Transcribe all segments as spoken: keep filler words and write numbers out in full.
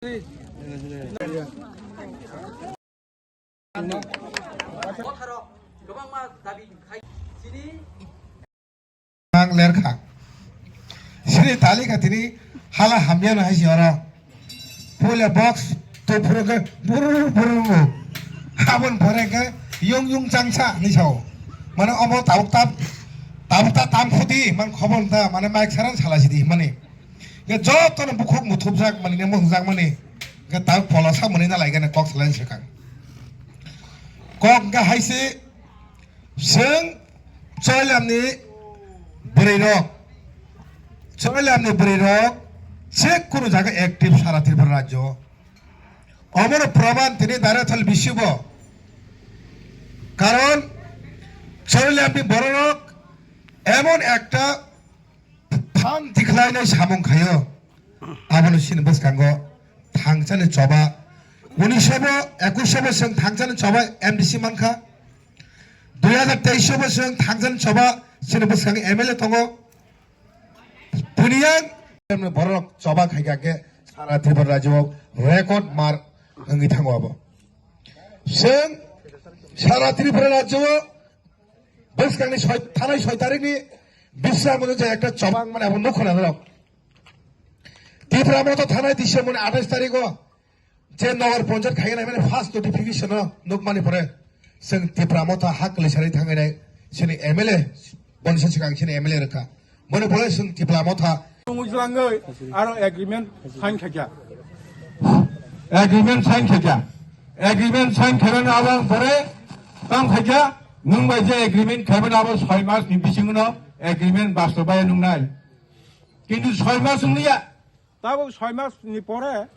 Ang lerkha. Sini talika tini hala hamya no haisi oro. Puila box to phuru ke burur burur. Habon pore ke yung yung changsa ni sao. Mane omo tabuk tab, tabuk ta tam khuti man khobon ta mane mic saran sala sidi mane. Ke joto no bukhuk muthupjak mane ne muthupjak mane. Ke tabuk pola sa mane na lai gane kok salan sekang. Kok ga haisi. Chwng Charilamni bwrwirok, Charilamni bwrwirok je kunu jaga active sara Tripura rajyo. Omono proman tini Darathal bisibo. Karon Charilamni bororok emon ekta phan tikhlainai samung khaio. Abono chini bwskango thangchani choba. Unisho bo, ekusho bo chwng thangchani choba M D C mankha. Dui hazar teisho bo chwng thangchani choba chini bwskango M L A tongo. Buniyang borok choba khaikha khe sara Tripura rajyo record mar wngwi thango abo. Chwng sara Tripura rajyo bwskangni soi, thanai soi tarikni bisra mano je ekta chobang mane abo nukho na norok. Tipra Motha thanai December ni athais tarikh o je Nagar Panchayat khaina mane first notification o nukmani pore chwng Tipra Motha hak kwlwisari thanginai chini M L A bonisa chikang chini M L A rwkha. Boni pore chwng Tipra Motha. Ujlangwi aro agreement sign khaikha. Agreement sign khaikha. Agreement sign khainani abang pore tang khaikha. Nwng bai je agreement khaimani abo soi mas ni bisingo no agreement bastobayan wngnai. Kintu soi mas wngliya. Tabuk soi mas ni pore,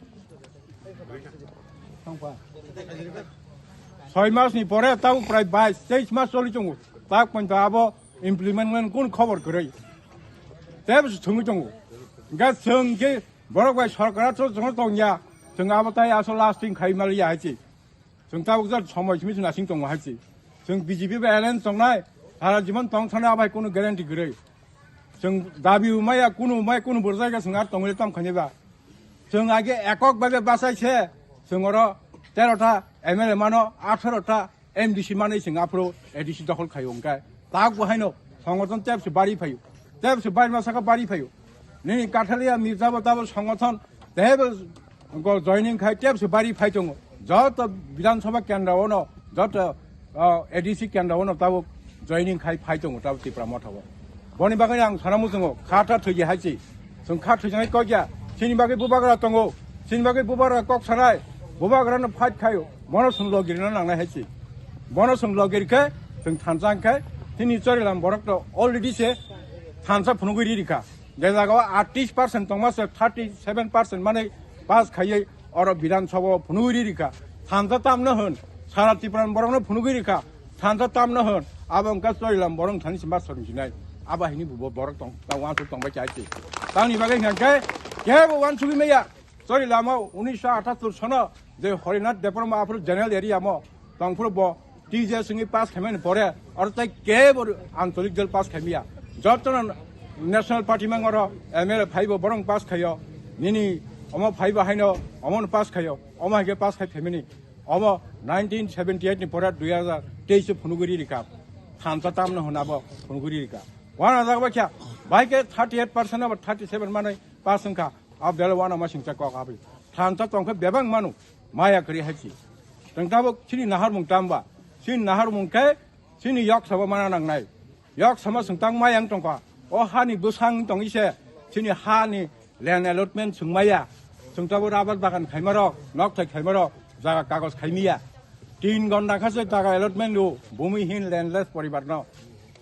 soi mas ni pore tabuk prai bais, teis mas choli tongo. Tabuk poito abo implement wngnani kun khobor kwrwi. Tebo se thwngwi tongo. Hwnkhe chwng khe borok bai sorkar to chwng tongya. Chwng abo tai asol lasting khai maliya hai se. Chwng tabuk jat somoi simi chwng asing tongo hai se. Chwng B J P bai alliance tongnai, sara jibon tong thani abai kunu guarantee kwrwi. Chwng dabi maya kunu mai kunu burjai ga chwng ar tongwi tam khani ba. Chwng age ekok bai bai bachai se chwng oro tero ta M L A mano, atharo ta M D C manwi chwng aphuru A D C dokhol khaio hwnkhe. Tak bo haino songothon tebse bari phaio. Tebse bari masaka bari phaio. Nini Kathalia Mirza bo tabo songothon tebo go joining khai tebse bari phai tongo. Joto Bidhan Sabha kendra ono joto, o, A D C kendra ono tabo joining khai phai tongo tabo Tipra Motha o. Boni bagwi ang sana muchungo kha ta thwiji hai si. Chwng kha thwijaknai kok ya. Chini bagwi bubagra tongo. Chini bagwi bubagra kok sanai. Bubagra no fight khaio. Bono chwng logirina nangnai hai si. Bono chwng logir khe chwng thansa hwnkhe chini Charilam borok to already se thansa phunugwi ri rikha. Je jagao atis percent tongma se thirty seven percent manwi pass khaiwi oro Bidhan Sabha o phunugwi ri rikha. Thansa tamno hwn, sara Tripura ni borokno phunugwi rikha. Thansa tamno hwn, abo wngkha Charilam borok thani se ma sorom sinai. Abo haini bo borok tong, ta wansuk tongbai chai se. Tamni bagwi hwnkhe kebo wansugwi maya. Charilam o unisho atattor sono je Harinath Debbarma aphuru general area mo tongphuru bo T J S wngwi pass khaimani pore oro tai kebo ancholik dol pass khaimiya. Jotono national party mang oro M L A phaibo borok pass khaio. Nini omo phaibo haino omono pass khaio. Omo haikhe pass khai phaimani. Omo nineteen seventy eight ni pore dui hazar teis o phunugwi ri rikha. Thansa tamno hwnabo phunugwi ri rikha. Wana jagba kya. Bai khe thirty eight percent abo thirty seven manwi pass wngkha. Abo bele wana ma singcha kok abri. Thansa tongkhe bebak manu. Maya kwrwi hai si. Tong tabuk chini naharmung tamba. Chini naharmung khe chini yok sabo mana nangnai. Yok sama sung tang maya wng tongkha. O hani bwsang tong ise chini hani land allotment sung maya. Sung tabuk rubber bagan khaimarok, nok thai khaimarok, jaga kagos khaimiya. Tin gonda kha se jaga allotment do, bhumihin landless poribar no.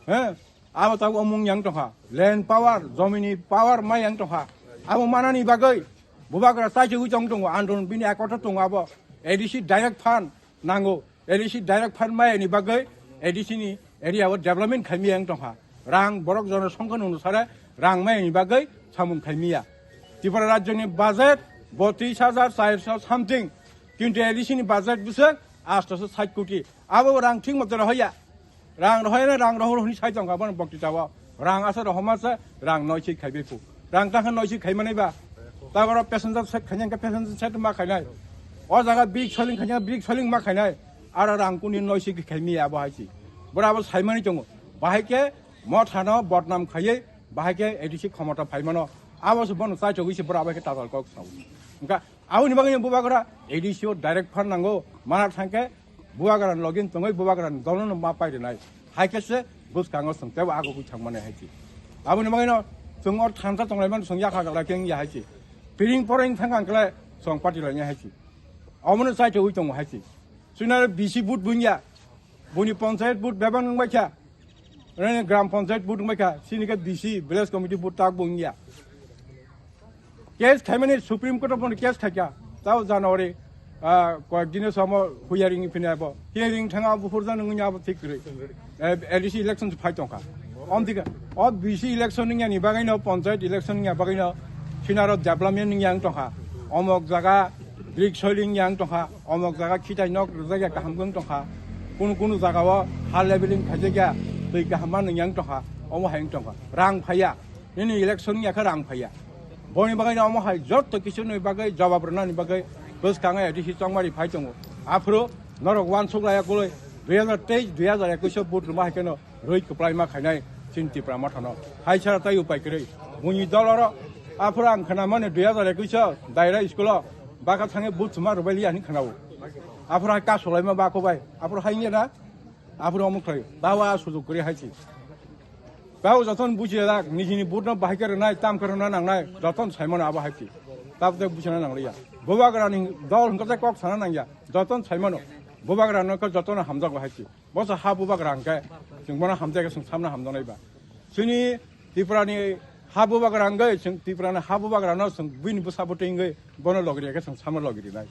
He? Abo tabuk omung yang tongkha. Land power, jomini power ma yang tongkha. Abo manani bagwi bubagra chaichigwi tong tongo, andolon bini ekotha tongo abo. A D C direct fund nango. A D C direct fund mayani bagwi A D C ni area o development khaimi yang tongkha. Rang borok jono songkha nung sare rang mayani bagwi samung khaimiya. Tripura rajyoni budget botris hajar charso something. Kintu A D C ni budget bwswk astoso sait koti. Abo rang thik moto rohoya. Rang rohoyana rang rohor hwnwi sai tongkha bono bokti tao. Rang asa rohoma se rang noisik khaibai phu. Rang tangkha noisik khaimanai ba. Taboro passenger set khainai hwnkhe passenger set ma khainai. O jaga brick soling khainai, brick soling ma khainai. Aro rang kuni noisi khe khaimi abo hai si. Bora abo saimani tongo. Bahai khe mothano bodnam khaiwi, bahai khe A D C khomota phaimano. Abo se bono chaichogwi se bora abo khe tatal kok sao. Hwnkha aboni bagwi bubagra A D C o direct phan nango. Mana thangkhe bubagrani login tongwi bubagrani dolono ma pai rwnai. Hai khe se bwskango chwng tebo agugwi thangmani hai si. Aboni bagwino chwng o thansa tonglaimani chwng yakha jalai khe wngya hai si. Piring poreng thang ang khlai chwng party lainai hai si. Omono chaichogwi tongo hai si. Chwngno B C vote bo wngya. Buini panchayat vote bebak wngbai kha. Rani gram panchayat vote wngbai kha. Chini khe B C village committee vote tak bo wngya. Case khaimani Supreme Court of case khaikha. Tao January, ah, koyek dino samo hearing phini abo. Hearing thanga buphur jani wngya abo thik kwrwi. Eh, A D C election phai tongkha. Omthikhe, o B C election wngya ni bagwino, panchayat election wngya bagwino, sinaro development wngya wng tongkha. Omok jaga brick soiling wngya wng tongkha. Omok jaga khitai nok rwjakya kaham wng tongkha. Kunu kunu jaga o ha leveling khaijakya twi kaham ma wngya wng tongkha. Omo hai wng tongkha. Rang phaiya. Nini election wngya khe rang phaiya. Boni bagwi no omo hai jotto kisu ni bagwi jawab rwnani bagwi bwskango A D C chongmari phai tongo. Aphuru norok uansuk laya kwlwi dui hazar teis, dui hazar ekuis o vote rwma hai kheno rwi kwplai ma khainai chini Tipra Mothano. Hai sara tai upai kwrwi. Buini dol oro aphuru ang khna mani dui hazar ekuis o Daira school o baka thangwi vote chuma rwbai liya hinwi khna o. Aphuru hai kasu laima bako bai. Aphuru hai wngya na? Aphuru omo khlai o. Dawa sujuk kwrwi hai si. Tao jotono bujiya jak, nijini vote no bahai khe rwnai, tam khe rwna nangnai, jotono saimano abo hai si. Tabo tei bujina nangliya. Bubagrani dol hwnkhe tei kok sana nangya, jotono saimano. Bubagrano khe jotono hamjakgo hai si. Bo se ha bubagra hwnkhe, chwng bono hamjakhe chwng samno hamjaknai ba. Chini Tripurani ha bubagra hwnkhe, chwng Tripurani ha bubagrano chwng bini bwsa bwtwi wngwi bono logri khe chwng samno logri nai.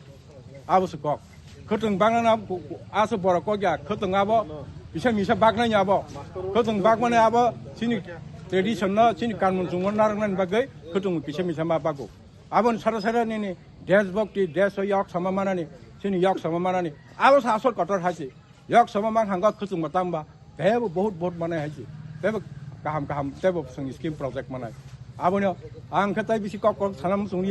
Abo se kok. Khwtwng baknani abo, ase borok kok ya, khwtwng abo, bisa misa baknai abo. Khwtwng bakmani abo, chini tradition no, chini kanmung chungmo narwknani bagwi, khwtwng bisa misa ma bago. Aboni sara sara nini desh bhakti, desh o yok sama manani, chini yok sama manani. Abo se asol kotor hai si. Yok sama mang hangkha khwchwngbo tangba, tebo bahut bahut manai hai si. Tebo kaham kaham, tebo chwng scheme project manai. Abono ang khe tai bisi kok kok sana muchung